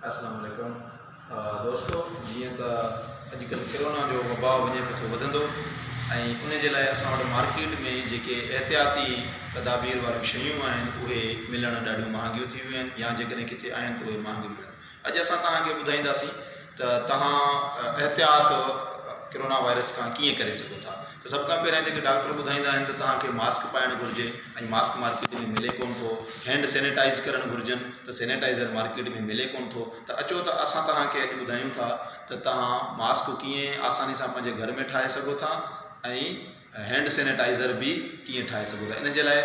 السلام عليڪم دوستو، جيئن ته اڄڪلهه ڪرونا جو وباء وڃي پيو ٿو وڌندو ۽ ان جي لاء اسان وٽ مارڪيٽ ۾ جيڪي احتياطي تدابير واريون شيون آهن، اهي ملڻ ڏاڍيون مهانگيون ٿي ويون آهن، يا جيڪڏهن ڪٿي آهن ته اهي مهانگيون ملن. اڄ اسان توهان کي ٻڌائينداسين ته توهان احتياط ڪرونا وائرس کان ڪيئن ڪري سگهو ٿا. ته سڀ کان پهريان جيڪي ڊاڪٽر ٻڌائيندا آهن ته توهان کي ماسڪ پائڻ گهرجي، ۽ ماسڪ مارڪيٽ ۾ ملي ڪونه ٿو، هينڊ سينيٽائز ڪرڻ گهرجن ته سينيٽائزر مارڪيٽ ۾ ملي ڪونه ٿو. ته اچو ته اسان توهان کي اڄ ٻڌايون ٿا ته توهان ماسڪ ڪيئن آساني سان پنهنجي گهر ۾ ٺاهي سگهو ٿا ۽ هينڊ سينيٽائزر به ڪيئن ٺاهي سگهو ٿا. ان جي لاء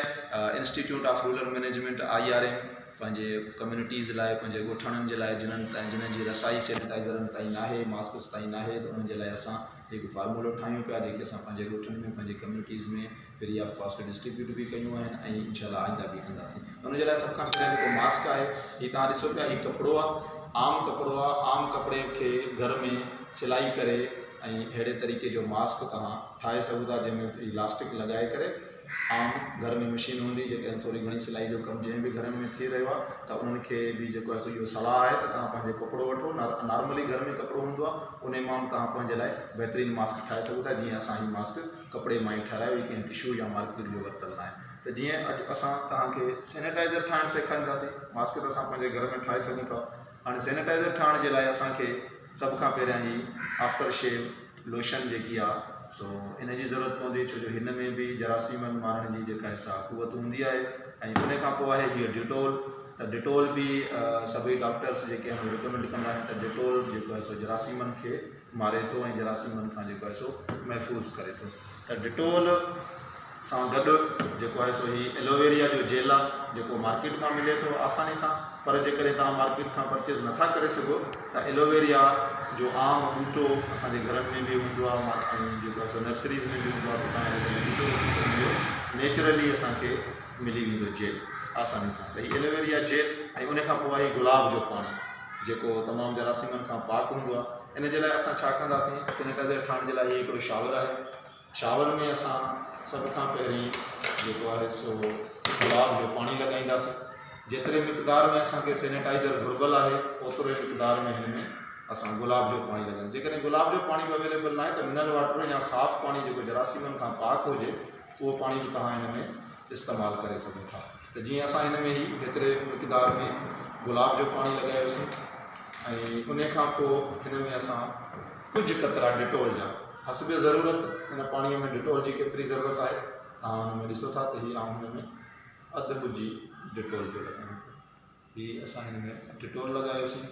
institute of rural management, I R M, پنهنجي ڪميونٽيز لاء، پنهنجي ڳوٺاڻن جي لاء، جنھن تائين جنھن جي رسائي سينيٽائزرن تائين ناهي، ماسڪس تائين ناهي، ته انهن جي لاء اسان هڪ فارمولو ٺاهيون پيا، جيڪي اسان پنهنجي ڳوٺن ۾ پنهنجي communities ۾ free of cost distribute به ڪيون آهن ۽ انشاء الله آئنده به ڪنداسين. ته ان جي لاء سڀ کان پهريان جيڪو ماسڪ آهي، هي توهان ڏسو پيا، هي ڪپڙو آهي، عام ڪپڙو آهي. عام ڪپڙي کي گهر ۾ سلائي ڪري ۽ اهڙي طريقي جو ماسڪ توهان ٺاهي سگهو ٿا، جنهن ۾ الاسٽڪ لڳائي ڪري. عام گهر ۾ مشين هوندي، جيڪڏهن ٿوري گهڻي سلائي جو ڪم جنهن به گهرن ۾ ٿي رهيو آهي ته انهن کي به جيڪو آهي سو اهو صلاح آهي ته توهان پنهنجو ڪپڙو وٺو. نارملي گهر ۾ ڪپڙو هوندو آهي، انهي مان به توهان پنهنجي لاء بهترين ماسڪ ٺاهي سگهو ٿا. جيئن اسان هي ماسڪ ڪپڙي مان ئي ٺهرايو، هي ڪنهن ٽشو يا مارڪيٽ جو ورتل ناهي. ته جيئن اڄ اسان توهان کي سينيٽائزر ٺاهڻ سيکارينداسين. ماسڪ ته اسان پنهنجي گهر ۾ ٺاهي سگهون ٿا. هاڻي سينيٽائزر ٺاهڻ جي لاء اسان کي سڀ کان پهريان هي آفٽر شيو لوشن جيڪي آ سو ان جي ضرورت پوندي، ڇو جو هن ۾ به جراثيمن مارڻ جي جيڪا آهي سا قوت هوندي آهي. ۽ ان کان پوء آهي هيء ڊيٽول. ته ڊيٽول به سڀئي ڊاڪٽرس جيڪي آهن ريڪمينڊ ڪندا آهن ته ڊيٽول جيڪو آهي سو جراثيمن کي ماري ٿو ۽ جراثيمن کان جيڪو آهي سو محفوظ ڪري ٿو. ته ڊيٽول سان گڏ جيڪو آهي سو هي ايلوويريا جو جيل آهي، جيڪو مارڪيٽ مان ملي ٿو آساني سان، پر جيڪڏهن توهان مارڪيٽ کان پرچيز نٿا ڪري سگهو ته ايلوويريا جو عام ٻوٽو اسان جي گهرن ۾ به هوندو آهي ۽ جيڪو آهي سو نرسريز ۾ به هوندو آهي، ته توهان جيڪڏهن ٻوٽو وٺي ته ان جو نيچرلي اسان کي ملي ويندو جيل آساني سان. ته هي ايلوويريا جيل ۽ ان کان پوء آهي گلاب جو پاڻي، جيڪو تمام جراثيمن کان پاڪ هوندو آهي. ان جي لاء اسان ڇا ڪنداسين؟ سينيٽائزر ٺاهڻ جي لاء هي هڪڙو شاور آهي. شاور ۾ اسان سڀ کان پهرين جيڪو آهي سو گلاب جو پاڻي لڳائينداسين. جيتري مقدار ۾ اسان کي سينيٽائزر گهربل آهي، اوتري مقدار ۾ هن ۾ اسان گلاب جو پاڻي لڳائينداسين. جيڪڏهن گلاب جو پاڻي به اويليبل ناهي ته منرل واٽر يا صاف پاڻي جيڪو جراثيمن کان پاڪ هجي، اهو پاڻي به توهان هن ۾ استعمال ڪري سگهو ٿا. ته جيئن اسان هن ۾ هي هيتري مقدار ۾ گلاب جو پاڻي لڳايوسين ۽ ان کان پوء هن ۾ اسان ڪجهه قطرا ڊيٽول جا، حسب ضرورت. هن پاڻيء ۾ ڊيٽول جي ڪيتري ضرورت آهي توهان هن ۾ ڏسو ٿا ته هي آئون هن ۾ اڌ ڳجهي ڊيٽول جو لڳايان ٿو. هي اسان هن ۾ ڊيٽول لڳايوسين.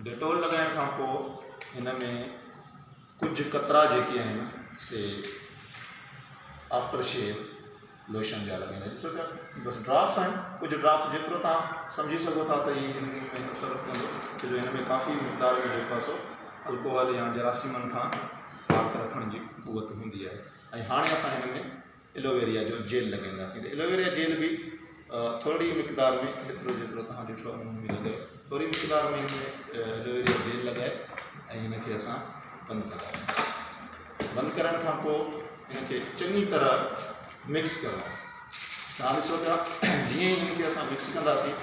ڊيٽول لڳائڻ کان پوء هن ۾ ڪجهه قطرا جيڪي آهن سي آفٽر شيو لوشن جا لڳائيندا. ڏسو پيا، بس ڊراپس آهن، ڪجهه ڊراپس، جيترو توهان سمجهي سگهو ٿا ته هي هن ۾ اثر ڪندو، ڇو جو هن ۾ ڪافي مقدار ۾ جيڪو آهي سو الڪوهل يا جراثيمن کان پاڪ رکڻ جي قوت هوندي آهي. ۽ هاڻي اسان هن ۾ ايلوويريا جو جيل لڳائينداسين. ته ايلوويريا جيل به ٿورڙي مقدار ۾، هيترو جيترو توهان ڏٺو آهي هن ۾ لڳائي، ٿوري مقدار ۾ هن ۾ ايلوويريا جيل لڳائي ۽ هن کي اسان بند ڪنداسين. بند ڪرڻ کان پوء هن کي چڱي طرح مڪس ڪرڻو آهي. توهان ڏسو پيا، جيئن ئي هن کي اسان مڪس ڪنداسين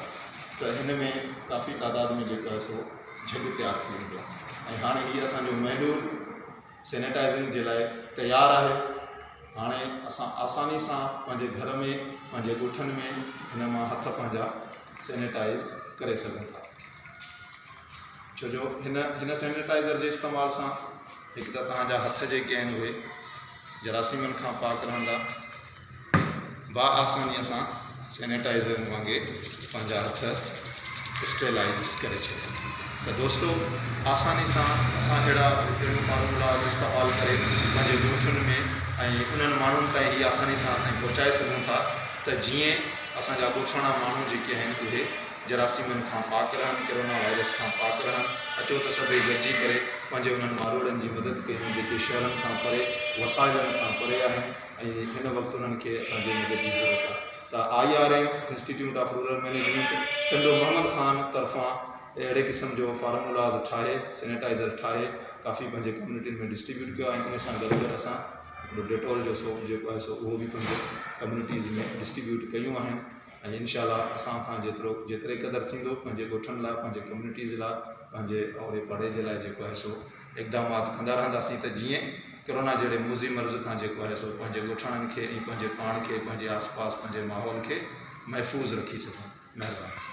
ته هن ۾ ڪافي تعداد ۾ جيڪو آهي سو جهڳ تيار ٿي ويندو ۽ هاڻي هي اسان جو محلول سينيٽائزنگ جي لاء تيار آهي. هاڻي اسان آساني سان پنهنجي گهر ۾ پنهنجي ڳوٺن ۾ هن مان هٿ پنهنجا سينيٽائز ڪري سگهون ٿا، ڇو جو هن هن سينيٽائزر جي استعمال سان هڪ ته توهان جا هٿ جيڪي آهن اهي جراثيمن کان پاڪ رهندا، با آسانيء سان سينيٽائزر وانگي پنهنجا هٿ اسٽريلائز ڪري ڇڏيندا. ته دوستو، آساني سان اسان اهڙا اهڙيون فارمولاز استعمال ڪري پنهنجي ڳوٺن ۾ ۽ انهن ماڻهن تائين هي آساني سان اسين پهچائي سگهون ٿا ته جيئن اسان جا ڳوٺاڻا ماڻهو جيڪي آهن اهي جراثيمن کان پاڪ رهن، ڪرونا وائرس کان پاڪ رهن. اچو ته سڀئي گڏجي ڪري پنهنجي انهن ماروئڙن جي مدد ڪيون جيڪي شهرن کان پري، وسائلن کان پري آهن ۽ هن وقت انهن کي اسان جي مدد جي ضرورت آهي. ته I R M, institute of rural management, Tando Muhammad Khan طرفان اهڙي قسم جو فارمولاز ٺاهي، سينيٽائيزر ٺاهي ڪافي پنهنجي ڪميونٽين ۾ ڊسٽريبيوٽ ڪيو آهي ۽ ان سان گڏوگڏ اسان هڪڙو ڊيٽول جو سوپ جيڪو آهي سو اهو به پنهنجي ڪميونٽيز ۾ ڊسٽريبيوٽ ڪيون آهن. ۽ انشاء الله اسان کان جيترو جيتري قدر ٿيندو پنهنجي ڳوٺن لاء پنهنجي ڪميونٽيز لاء پنهنجي اوڙي پاڙي جي لاء جيڪو آهي سو اقدامات ڪندا رهنداسين ته جيئن ڪرونا جهڙي موذي مرض کان جيڪو آهي سو پنهنجي ڳوٺاڻن کي ۽ پنهنجي پاڻ کي پنهنجي آس پاس پنهنجي ماحول کي محفوظ رکي سگهون. مهرباني.